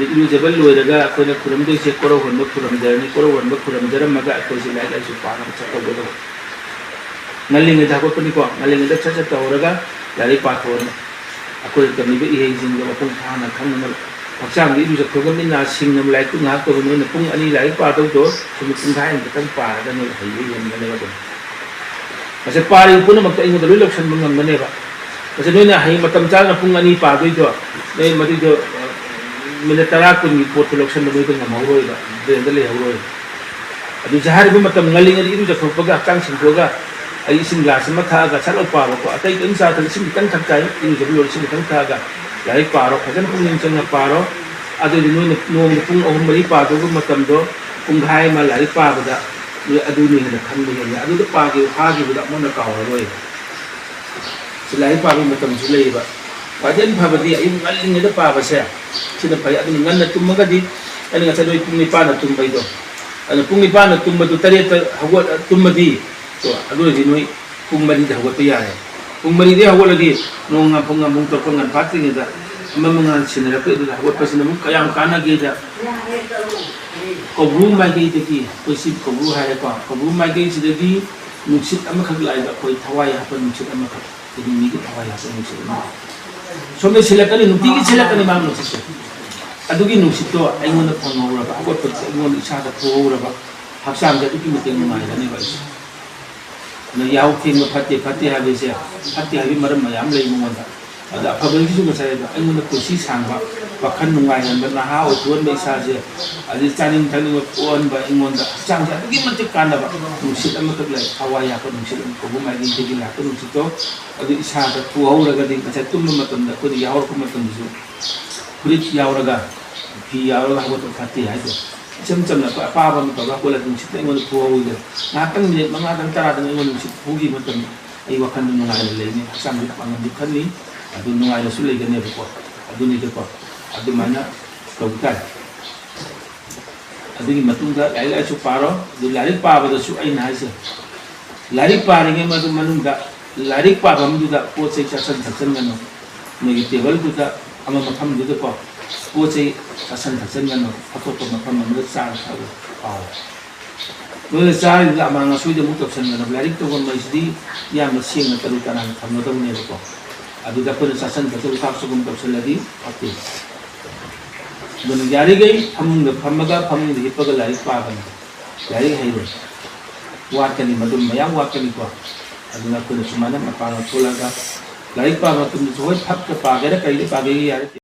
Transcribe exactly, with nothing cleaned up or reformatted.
ꯏꯔꯨꯖꯕ ꯂꯣꯏꯔꯒ ꯑꯩꯈꯣꯏꯅ ꯈꯨꯔꯨꯝꯗꯣꯏꯁꯦ ꯀꯣꯔꯧ ꯍꯣꯟꯕ ꯈꯨꯔꯨꯝꯖꯔꯅꯤ꯫ ꯀꯣꯔꯧ ꯍꯣꯟꯕ ꯈꯨꯔꯨꯝꯖꯔꯝꯃꯒ ꯑꯩꯈꯣꯏꯁꯦ ꯂꯥꯏꯔꯤꯛ ꯂꯥꯏꯁꯨ ꯄꯥꯅꯕ ꯆꯠꯇꯧꯒꯗꯕ꯫ ꯉꯜꯂꯤꯉꯩꯗ ꯍꯧꯒꯠꯄꯅꯤꯀꯣ, ꯉꯜꯂꯤꯉꯩꯗ ꯁꯠ ꯁꯠ ꯇꯧꯍꯧꯔꯒ ꯂꯥꯏꯔꯤꯛ ꯄꯥꯊꯣꯛꯑꯅꯤ꯫ ꯑꯩꯈꯣꯏꯅ ꯇꯝꯃꯤꯕ ꯏꯍꯩꯁꯤꯡꯗꯣ ꯃꯄꯨꯡ ꯐꯥꯅ ꯈꯪꯅꯕ꯫ ꯍꯛꯆꯥꯡꯗ ꯏꯔꯨꯖꯊꯣꯛꯑꯒ ꯃꯤꯠ ꯅꯥ ꯁꯤꯡꯅꯕ ꯂꯥꯏꯔꯤꯛꯇꯨ ꯉꯥꯏꯍꯥꯛ ꯇꯧꯕ ꯅꯣꯏꯅ ꯄꯨꯡ ꯑꯅꯤ ꯂꯥꯏꯔꯤꯛ ꯄꯥꯗꯧꯗꯣ ꯁꯨꯝ ꯄꯨꯡꯈꯥꯏ ꯑꯃꯈꯛꯇꯪ ꯄꯥꯔꯒ ꯅꯣꯏ ꯍꯩꯕ ꯍꯦꯟꯒꯅꯦꯕ ꯑꯗꯨꯝ꯫ ꯃꯁꯤ ꯄꯥꯔꯤꯕ ꯄꯨꯝꯅꯃꯛꯇ ꯑꯩꯉꯣꯟꯗ ꯂꯣꯏ ꯂꯧꯁꯤꯟꯕ ꯉꯝꯒꯅꯦꯕ꯫ ꯃꯁꯤ ꯅꯣꯏꯅ ꯍꯌꯦꯡ ꯃꯇꯝ ꯆꯥꯅ ꯄꯨꯡ ꯑꯅꯤ ꯄꯥꯗꯣꯏꯗꯣ, ꯅꯣꯏ ꯃꯗꯨꯏꯗꯣ, ꯑ, ꯃꯤꯅꯤꯠ ꯇꯔꯥ ꯀꯨꯟꯒꯤ ꯄꯣꯠꯇꯨ ꯂꯧꯁꯤꯟꯕ ꯅꯣꯏꯗ ꯉꯝꯍꯧꯔꯣꯏꯕ, ꯕ꯭ꯔꯦꯟꯗ ꯂꯩꯍꯧꯔꯣꯏꯕ꯫ ꯑꯗꯨ ꯍꯥꯏꯔꯤꯕ ꯃꯇꯝ ꯉꯜꯂꯤꯉꯩꯗ ꯏꯔꯨꯖꯊꯣꯛꯄꯒ ꯍꯛꯆꯥꯡ ꯁꯦꯡꯗꯣꯛꯑꯒ ꯑꯩ ꯏꯁꯤꯡ ꯒ꯭ꯂꯥꯁ ꯑꯃ ꯊꯛꯑꯒ ꯁꯠ ꯂꯧ ꯄꯥꯕꯀꯣ, ꯑꯇꯩ ꯀꯔꯤꯝ ꯆꯥꯗꯅ ꯏꯁꯤꯡ ꯈꯤꯇꯪ ꯊꯛ ꯇꯥꯏ, ꯏꯔꯨꯖꯕ ꯂꯣꯏꯔ ꯏꯁꯤꯡ ꯈꯤꯇꯪ ꯊꯛꯑꯒ ꯂꯥꯏꯔꯤꯛ ꯄꯥꯔꯣ, ꯐꯖꯅ ꯄꯨꯛꯅꯤꯡ ꯆꯪꯅ ꯄꯥꯔꯣ꯫ ꯑꯗꯨꯑꯣꯏꯗꯤ ꯅꯣꯏꯅ ꯅꯣꯡꯃꯗ ꯄꯨꯡ ꯑꯍꯨꯝ ꯃꯔꯤ ꯄꯥꯗꯧꯕ ꯃꯇꯝꯗꯣ ꯄꯨꯡꯈꯥꯏ ꯑꯃ ꯂꯥꯏꯔꯤꯛ ꯄꯥꯕꯗ ꯅꯣꯏ ꯑꯗꯨꯅ ꯍꯦꯟꯅ ꯈꯪꯕ ꯍꯦꯜꯂꯤ꯫ ꯑꯗꯨꯗ ꯄꯥꯈꯤꯕ ꯐꯥꯈꯤꯕꯗ ꯑꯃꯨꯛ ꯍꯟꯅ ꯀꯥꯎꯔꯔꯣꯏ꯫ ꯁꯤ ꯂꯥꯏꯔꯤꯛ ꯄꯥꯕꯒꯤ ꯃꯇꯝꯁꯨ ꯂꯩꯌꯦꯕ꯫ ꯈ꯭ꯋꯥꯏꯗꯒꯤ ꯐꯕꯗꯤ ꯑꯌꯨꯛ ꯉꯜꯂꯤꯉꯩꯗ ꯄꯥꯕꯁꯦ ꯁꯤꯅ ꯐꯩ꯫ ꯑꯗꯨꯅ ꯉꯟꯅ ꯇꯨꯝꯃꯒꯗꯤ, ꯑꯩꯅ ꯉꯁꯥꯏ ꯅꯣꯏ ꯄꯨꯡ ꯅꯤꯄꯥꯟꯗ ꯇꯨꯝꯕꯩꯗꯣ, ꯑꯗꯨ ꯄꯨꯡ ꯅꯤꯄꯥꯟꯗ ꯇꯨꯝꯕꯗꯨ ꯇꯔꯦꯠꯇ ꯍꯧꯒꯠ-, ꯇꯨꯝꯃꯗꯤ, ꯀꯣ, ꯑꯗꯨ ꯑꯣꯏꯔꯗꯤ ꯅꯣꯏ ꯄꯨꯡ ꯃꯔꯤꯗ ꯍꯧꯒꯠꯄ ꯌꯥꯔꯦ꯫ ꯄꯨꯡ ꯃꯔꯤꯗꯒꯤ ꯍꯧꯒꯠꯂꯗꯤ ꯅꯣꯡ ꯉꯥꯟꯐꯣꯡ ꯉꯥꯟꯐꯣꯡ ꯇꯧꯔꯛꯄ ꯉꯟꯐꯥꯠꯇ꯭ꯔꯤꯉꯩꯗ ꯑꯃ ꯃꯉꯥꯜ ꯁꯤꯟꯅꯔꯛꯄꯩꯗꯨꯗ ꯍꯧꯒꯠꯄꯁꯤꯅ ꯑꯃꯨꯛ ꯀꯌꯥꯝ ꯀꯥꯟꯅꯒꯦꯗ, ꯀꯧꯕ꯭ꯔꯨ ꯃꯥꯏꯀꯩꯗꯒꯤ, ꯑꯩꯈꯣꯏ ꯁꯤ ꯀꯧꯕ꯭ꯔꯨ ꯍꯥꯏꯔꯦꯀꯣ, ꯀꯧꯕ꯭ꯔꯨ ꯃꯥꯏꯀꯩꯁꯤꯗꯒꯤ ꯅꯨꯡꯁꯤꯠ ꯑꯃꯈꯛ ꯂꯥꯛꯏꯕ, ꯑꯩꯈꯣꯏ ꯊꯋꯥꯏ ꯍꯥꯞꯄ ꯅꯨꯡꯁꯤꯠ ꯑꯃꯈꯛ, ꯍꯥꯏꯗꯤ ꯃꯤꯒꯤ ꯊꯋꯥꯏ ꯍꯥꯞꯄ ꯅꯨꯡꯁꯤꯠ ꯑꯃꯈꯛ ꯁꯣꯝꯗ ꯁꯤꯜꯂꯛꯀꯅꯤ, ꯅꯨꯡꯇꯤꯒꯤ ꯁꯤꯜꯂꯛꯀꯅꯤ ꯃꯥ ꯅꯨꯡꯁꯤꯠꯁꯦ꯫ ꯑꯗꯨꯒꯤ ꯅꯨꯡꯁꯤꯠꯇꯣ ꯑꯩꯉꯣꯟꯗ ꯐꯪꯍꯧꯔꯕ, ꯍꯧꯒꯠꯄꯗ ꯑꯩꯉꯣꯟꯗ ꯏꯁꯥꯗ ꯐꯨꯍꯧꯔꯕ, ꯍꯛꯆꯥꯡꯁꯦ ꯑꯗꯨꯛꯀꯤ ꯃꯇꯤꯛ ꯅꯨꯡꯉꯥꯏꯒꯅꯦꯕ ꯑꯩꯁꯦ꯫ ꯑꯗ ꯌꯥꯍꯧ ꯊꯦꯡꯕ ꯐꯠꯇꯦ, ꯐꯠꯇꯦ ꯍꯥꯏꯕꯁꯦ, ꯐꯠꯇꯦ ꯍꯥꯏꯕꯒꯤ ꯃꯔꯝ ꯃꯌꯥꯝ ꯂꯩ ꯃꯉꯣꯟꯗ꯫ ꯑꯗ ꯑꯐꯕꯒꯤꯁꯨ ꯉꯁꯥꯏ ꯑꯩꯉꯣꯟꯗ ꯄꯨꯟꯁꯤ ꯁꯥꯡꯕ, ꯋꯥꯈꯜ ꯅꯨꯡꯉꯥꯏꯍꯟꯕ, ꯅꯍꯥ ꯑꯣꯏꯊꯣꯛꯍꯟꯕ, ꯏꯁꯥꯁꯦ ꯑꯗꯩ ꯆꯥꯅꯤꯡ ꯊꯛꯅꯤꯡꯕ ꯄꯣꯛꯍꯟꯕ, ꯑꯩꯉꯣꯟꯗ ꯍꯛꯆꯥꯡꯁꯦ ꯑꯗꯨꯛꯀꯤ ꯃꯇꯤꯛ ꯀꯥꯟꯅꯕ ꯅꯨꯡꯁꯤꯠ ꯑꯃꯈꯛ ꯂꯩ, ꯊꯋꯥꯏ ꯌꯥꯛꯄ ꯅꯨꯡꯁꯤꯠ ꯑꯃ, ꯀꯧꯕ꯭ꯔꯨ ꯃꯥꯏꯀꯩꯗꯒꯤ ꯂꯥꯛꯄ ꯅꯨꯡꯁꯤꯠꯇꯣ꯫ ꯑꯗꯨ ꯏꯁꯥꯗ ꯐꯨꯍꯧꯔꯒꯗꯤ ꯉꯁꯥꯏ ꯇꯨꯝꯕ ꯃꯇꯝꯗ, ꯑꯩꯈꯣꯏꯅ ꯌꯥꯍꯧꯔꯛꯄ ꯃꯇꯝꯗꯁꯨ ꯐꯨꯔꯤꯠ ꯌꯥꯎꯔꯒ, ꯐꯤ ꯌꯥꯎꯔꯒ ꯍꯧꯒꯠꯄ ꯐꯠꯇꯦ ꯍꯥꯏꯗꯣ꯫ ꯏꯆꯝ ꯆꯝꯅ ꯑꯩꯈꯣꯏ ꯑꯄꯥꯕ ꯑꯃ ꯇꯧꯔꯒ ꯍꯧꯒꯠꯂꯒ ꯅꯨꯡꯁꯤꯠꯅ ꯑꯩꯉꯣꯟꯗ ꯐꯨꯍꯧꯏꯗꯅ꯫ ꯉꯥꯏꯍꯥꯛꯇꯪ ꯃꯤꯅꯤꯠ ꯃꯉꯥꯗꯪ ꯇꯔꯥꯗꯪ ꯑꯩꯉꯣꯟꯗ ꯅꯨꯡꯁꯤꯠ ꯐꯨꯈꯤꯕ ꯃꯇꯝꯗ ꯑꯩ ꯋꯥꯈꯜꯗ ꯅꯨꯡꯉꯥꯏꯅ ꯂꯩꯅꯤ, ꯍꯛꯆꯥꯡꯁꯨ ꯄꯥꯡꯒꯜꯁꯨ ꯀꯜꯂꯤ, ꯑꯗꯨ ꯅꯨꯡꯉꯥꯏꯅꯁꯨ ꯂꯩꯒꯅꯦꯕꯀꯣ꯫ ꯑꯗꯨꯅꯤꯗꯀꯣ, ꯑꯗꯨꯃꯥꯏꯅ ꯇꯧꯕ ꯇꯥꯏ꯫ ꯑꯗꯨꯒꯤ ꯃꯇꯨꯡꯗ ꯂꯥꯏꯔꯤꯛ ꯂꯥꯏꯁꯨ ꯄꯥꯔꯣ꯫ ꯑꯗꯨ ꯂꯥꯏꯔꯤꯛ ꯄꯥꯕꯗꯁꯨ ꯑꯩꯅ ꯍꯥꯏꯁꯦ, ꯂꯥꯏꯔꯤꯛ ꯄꯥꯔꯤꯉꯩ ꯃꯗꯨ ꯃꯅꯨꯡꯗ ꯂꯥꯏꯔꯤꯛ ꯄꯥꯐꯝꯗꯨꯗ ꯄꯣꯠ ꯆꯩ ꯆꯥꯁꯤꯟ ꯊꯛꯆꯤꯟꯒꯅꯨ꯫ ꯅꯣꯏꯒꯤ ꯇꯦꯕꯜꯗꯨꯗ ꯑꯃ ꯃꯐꯝꯗꯨꯗꯀꯣ, ꯄꯣꯠ ꯆꯩ ꯆꯥꯁꯤꯟ ꯊꯛꯆꯟꯒꯅꯨ, ꯑꯇꯣꯞꯄ ꯃꯐꯝ ꯑꯃꯗ ꯆꯥꯔ ꯊꯛꯑꯒ ꯄꯥꯎ꯫ ꯅꯣꯏꯅ ꯆꯥꯔꯤꯗꯨꯗ ꯑꯃꯥꯡ ꯑꯁꯣꯏꯗ ꯑꯃꯨꯛ ꯇꯧꯁꯟꯒꯅꯨ꯫ ꯂꯥꯏꯔꯤꯛ ꯇꯧꯐꯝ ꯍꯥꯏꯁꯤꯗꯤ ꯌꯥꯝꯅ ꯁꯦꯡꯅ ꯇꯔꯨ ꯇꯅꯥꯟꯅ ꯊꯝꯒꯗꯕꯅꯦꯕꯀꯣ꯫ ꯑꯗꯨꯗ ꯑꯩꯈꯣꯏꯅ ꯆꯥꯁꯤꯟ ꯊꯛꯆꯟ ꯍꯥꯞ ꯆꯒꯨꯝ ꯇꯧꯁꯜꯂꯗꯤ ꯐꯠꯇꯦ꯫ ꯑꯗꯨꯅ ꯌꯥꯔꯤꯈꯩ ꯐꯃꯨꯡꯗ ꯐꯝꯃꯒ, ꯐꯃꯨꯡꯗ ꯍꯤꯞꯄꯒ ꯂꯥꯏꯔꯤꯛ ꯄꯥꯕꯅꯤ꯫ ꯂꯥꯏꯔꯤꯛ ꯍꯩꯔꯣꯏ꯫ ꯋꯥꯠꯀꯅꯤ, ꯃꯗꯨ ꯃꯌꯥꯝ ꯋꯥꯠꯀꯅꯤꯀꯣ꯫ ꯑꯗꯨꯅ ꯑꯩꯈꯣꯏꯅ ꯁꯨꯃꯥꯏꯅ ꯃꯄꯥꯟꯗ ꯊꯣꯛꯂꯛꯑꯒ ꯂꯥꯏꯔꯤꯛ ꯄꯥꯕ ꯃꯇꯝꯗꯁꯨ, ꯍꯣꯏ, ꯐꯛꯇ ꯄꯥꯒꯦꯔꯥ ꯀꯩꯗ ꯄꯥꯒꯦꯒꯦ ꯌꯥꯔꯦ꯫